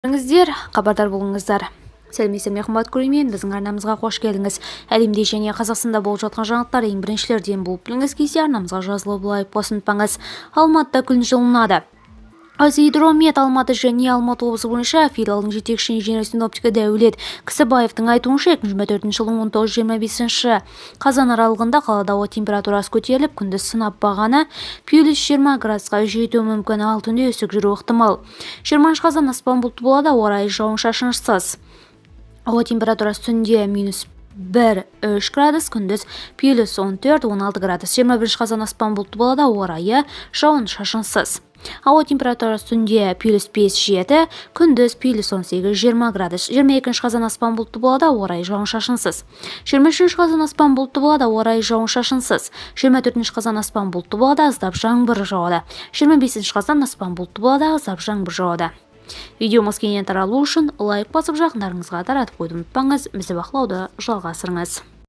Көріңіздер, хабардар болыңыздар. Сәлеметсіздер ме, қымбат көрермен! Біздің арнамызға қош келдіңіз! Әлемде және Қазақстанда болып жатқан жаңалықтар ең біріншілерден болып білгіңіз келсе, арнамызға жазылып, лайк басуды ұмытпаңыз. Алматыда күн жылынады. Қазгидромет Алматы және Алматы облысы бойынша филиалының жетекші инженер-синоптигі Дәулет Кісібаевтың айтуынша, 2024 жылдың 19-25 қазан аралығында қалада ауа температурасы көтеріліп, күндіз сынап бағаны плюс 20 градусқа жетуі мүмкін, ал түнде үсік жүруі ықтимал. 20 қазан аспан бұлтты болады, ауа райы жауын-шашынсыз. Ауа температурасы түнде минус 1-3 градус, күндіз плюс 14-16 градус. 21 қазан аспан бұлтты болады, ауа райы жауын-шашынсыз. Ауа температурасы түнде плюс 5-7, күндіз плюс 18-20 градус. 22 қазан аспан бұлтты болады, ауа райы жауын-шашынсыз. 23 қазан аспан бұлтты болады, ауа райы жауын-шашынсыз. 24 қазан аспан бұлтты болады, аздап жаңбыр жауады. 25 қазан аспан бұлтты болады, аздап жаңбыр жауады. Видеомыз кеңінен таралу үшін лайк басып, жақындарыңызға таратып қоюды ұмытпаңыз. Бізді бақылауды жалғастырыңыз.